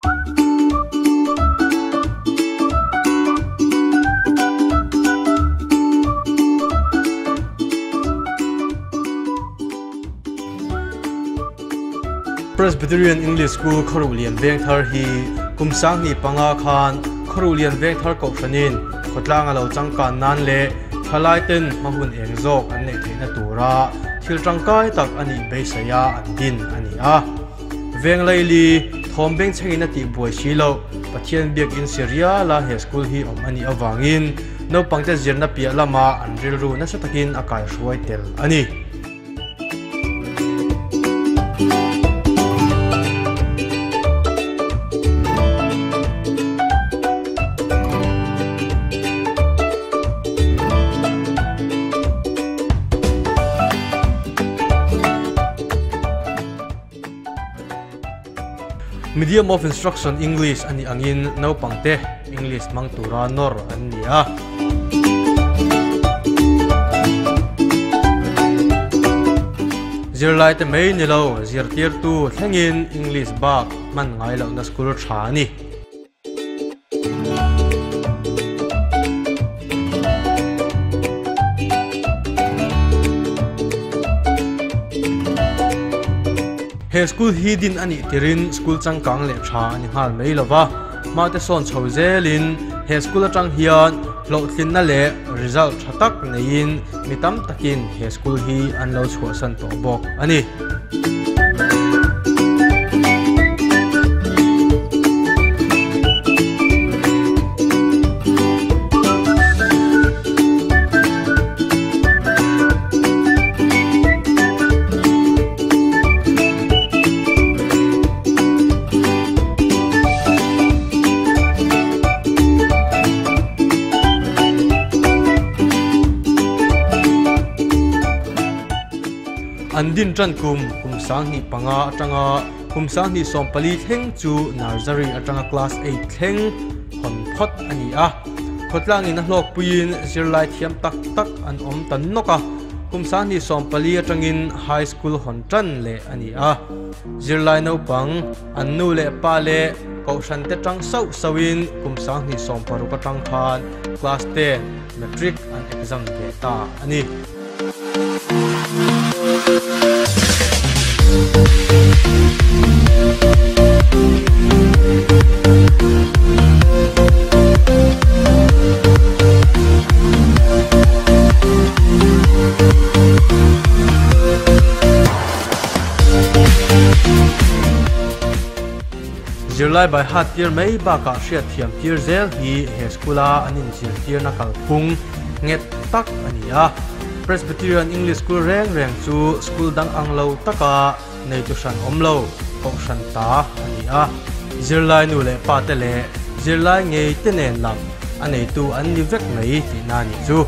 Presbyterian English School Khawruhlian Vengthar hi kum 2005 khan Khawruhlian Vengthar Kohhranin khawtlang a lo changkan nan leh thalaiten hmahun eng zawk an neih theihna tura thil tangkai tak a nih beiseia an din a ni a. Veng laili thawm bengchhengin a tih buai si loh Pathian biakin Syria la he school hi awm a nih avangin naupangte zirna piah lama an rilru nasa takin a kaihruai tel a ni. Medium of Instruction English a nih angin naupangte English hmang tura nawr an ni a. Zirlaite mai ni lo, zirtirtu thlengin English bak hman ngai lohna school tha a ni. He school hi din a nih tirin school changkang leh tha a ni nghal mai lo va, hmate sawn chho zelin he school atang hian hlawhtlinna leh result tha tak neiin mi tam takin he school hi an lo chhuahsan tawh bawk a ni. An din tan kum kum 2005 atanga kum 2014 thleng chu nursery atanga class 8 thleng hawn phawt a ni a. Khawtlangin a hlawk puiin zirlai thiam tak tak an awm ta nawk a. Kum 2014 atangin high school hawn tan leh a ni a. Zirlai naupang an nu leh pa leh kohhran te tang sauh sauhin kum 2016 atang khan class 10 matric an exam ve ta a ni. Zirlai bai hat tir mai bakah hriat thiam tir zel hi he school-a an inzirtirna kalphung nghet tak a ni a. Presbyterian English School reng reng chu school dang ang lo taka neitu hran awm lo kohhran ta a ni a. Zirlai nu leh pa te leh zirlai ngei te nen lam a neitu an ni vek mai tihna a nih chu.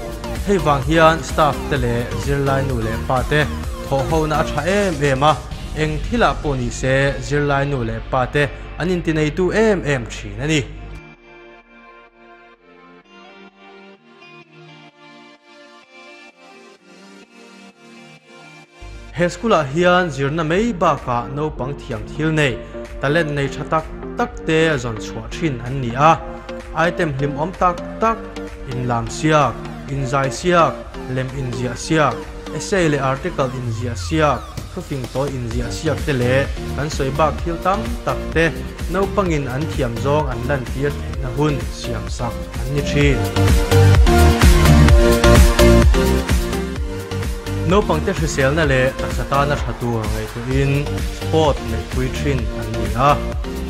Hei vang hian staff te leh zirlai nu leh pa te thawhhona a tha em em a, eng thilah pawh ni se zirlai nu leh pa te an intineitu em em thin a ni. He school ah hian zirna mai bakah naupang thiam thil nei, talent nei tha tak tak te zawn chhuah thin an ni a. Item hlimawm tak tak, inlam siak, inzai siak, lem inziah siak, essay leh article inziah siak, thufing tawi inziah siak te leh kan sawi bak thil tam tak te naupangin an thiam zawng an lantir theihna hun siam sak an ni thin. Naupangte hriselna leh taksa tana tha tur ngaihtuahin sport neihpui thin an ni a.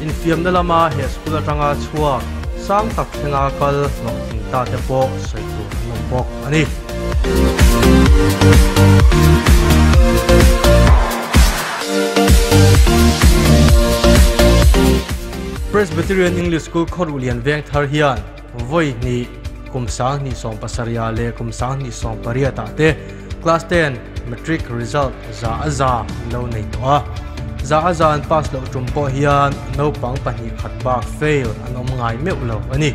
Infiamna lama he school atanga chhuak sang tak thlenga kal hlawhtling ta te pawh sawi tur an awm bawk a ni. Presbyterian English School Khawruhlian Vengthar hian vawi hnih kum 2017 leh kum 2018 ah te class 10 matric result za a za an lo nei tawh a. Za a za an pass loh tum pawh hian naupang pahnih khat bak fail an awm ngai meuh lo a ni.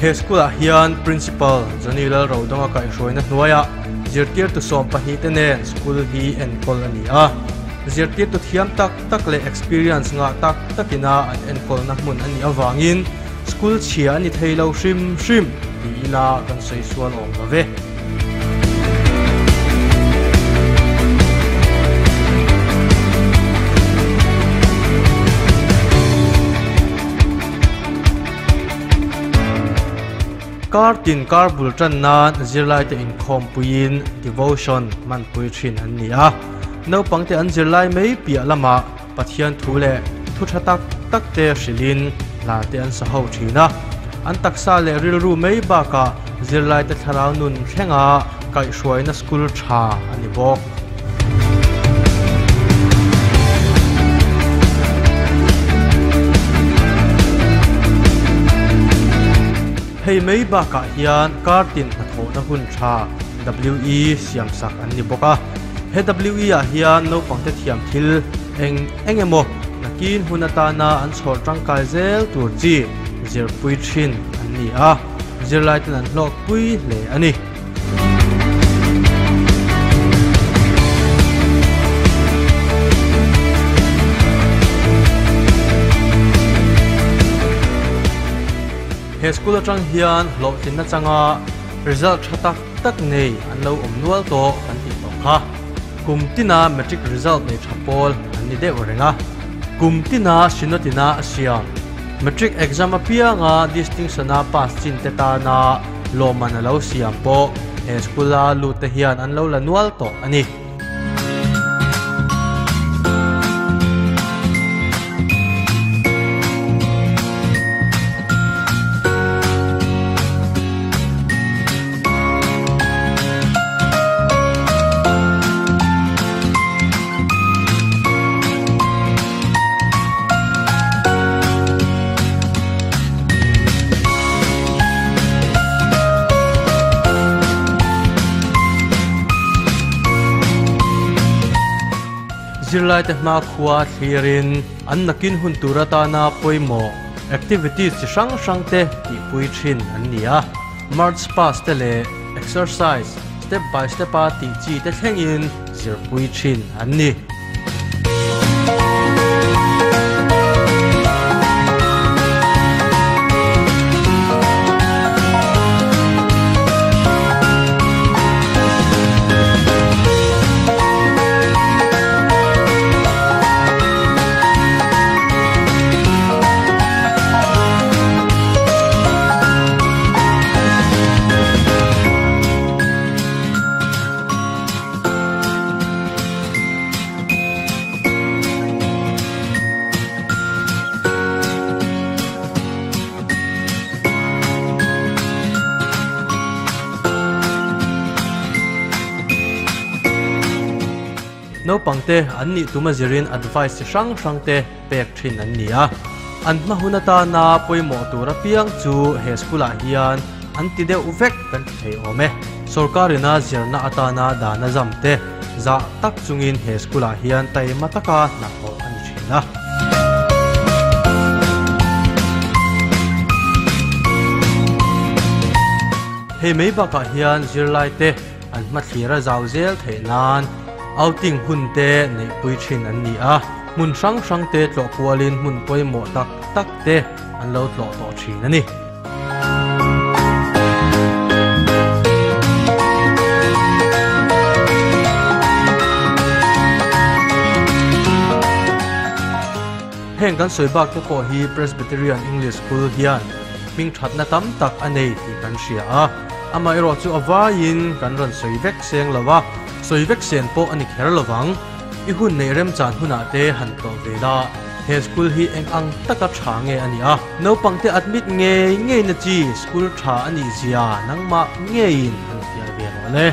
He school-ah hian Principal Johnny Lalrodawnga kaihhruaina hnuaiah zirtirtu 12 te nen school hi enkawl a ni a. Zirtirtu thiam tak tak leh experience ngah tak takina an enkawlna hmun a nih avangin school chhia a ni thei lo hrim hrim ti ila kan sawi sual awm lo ve. Kar tin kar bul tan nan zirlaite inkhawmpuiin devotion hmanpui thin an ni a. Naupangte an zirlai mai piah lamah Pathian thu leh thu tha tak tak te hrilhin hla te an sa ho thin a. An taksa leh rilru mai bakah zirlaite thlarau nun thlenga kaihhruaina school tha a ni bawk. Hei mai bakah hian kar tin hnathawhna hun tha WE siamsak an ni bawk a. He WE ah hian naupangte thiam thil eng eng emaw nakin hun atana an chhawr tangkai zel tur chi zirpui thin an ni a, zirlaiten an hlawkpui hle a ni. He school atang hian hlawhtlinna changa result tha tak tak nei an lo awm nual tawh kan tih tawh kha. Kum tina matric result nei tha pawl an ni deuh reng a. Kum tina Sinotina a siam. Matric exam apianga distinction-a pass chin te tana lawmman a lo siam pawh he school-a lut te hian an lo la nual tawh a ni. Zirlaite hmakhua thlirin an nakin hun tur atana pawimawh activities chi hrang hrang te tihpui thin an ni a. March past te leh exercise step by step a tih chi te thlengin zirpui thin an ni. Naupangte an nih tuma zirin advice chi hrang hrang te pek thin an ni a. An hma hun atana pawimawh tur apiang chu he school ah hian an ti deuh vek kan ti thei awm e. Sorkarina zirna atana dana zam te zah tak chungin he school ah hian taima taka hnathawh a ni thin a. Hei mai bakah hian zirlai te an hmathlir a zau zel theih nan outing hun te neihpui thin an ni a, hmun hrang hrang te tlawh kualin hmun pawimawh tak tak te an lo tlawh tawh thin a ni. Heng kan sawi bak te pawh hi Presbyterian English School hian hming thatna tam tak a nei tih kan hria a, amaherawh chu a vaiin kan rawn sawi vek seng lo va, sawi vek sen pawh a ni kher lo vang. I hun neih remchan hunah te han tlawh ve la. He school hi eng ang taka tha nge a ni a? Naupangte admit ngei ngei na chi school tha a nih zia nangmah ngeiin han fiah ve rawh le.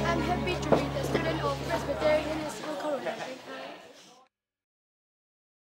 I'm happy to be the